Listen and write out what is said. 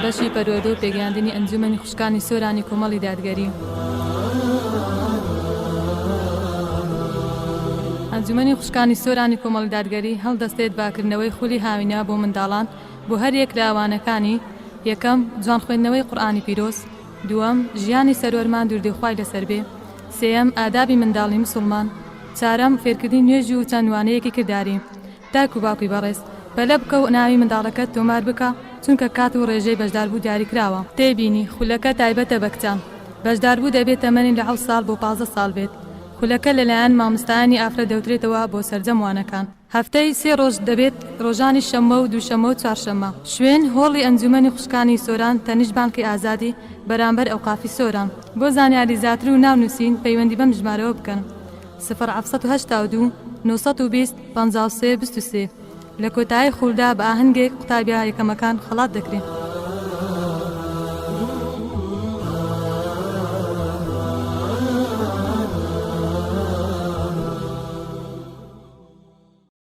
بەشی پەروەردە و پێگەیاندنی ئەنجومەنی خوشکانی سۆرانی کۆمەڵی دادگەری. ئەنجومەنی خوشکانی سۆرانی کۆمەڵی دادگەری هەڵدەستێت بە کردنەوەی خولی هاوینە بۆ منداڵان بۆ هەریەک لە وانەکانی، یەکەم، جوان خوێندنەوەی قورئانی پیرۆز، دووەم، ژیانی سەروەرمان دروودی خوای لەسەر بێ، سێیەم، ئادابی منداڵی مسوڵمان، چارەم، فێرکردنی نوێژ و چەند وانەیەکی کرداری. دایک و باوکی بەڕێز، پەلە بکە و ناوی منداڵەکەت تۆمار بکە، چونکە کات و ڕێژەی بەشداربوو دیاریکراوە. تێبینی، خولەکە تایبەتە بە کچان. بەشداربوو دەبێت تەمەنی لە حەوت ساڵ بۆ 15 ساڵ بێت. خولەکە لەلایەن مامۆستایانی ئافرەت دەوترێتەوە بۆ سەرجەم وانەکان. هەفتەی سێ ڕۆژ دەبێت ڕۆژانی شەممە و دووشەممە و چوارشەممە. شوێن، هۆڵی ئەنجومەنی خوشکانی سۆران تەنیشت بانقی ئازادی بەرامبەر ئەوقافی سۆران. بۆ زانیاری زیاتر و ناو نووسین پەیوەندی بەم ژمارەوە بکەن، سفر 782 920 53 23. لە کۆتایی خولدا بە ئاهەنگێک قوتابیە یەکەمەکان خەڵات دەکرێن.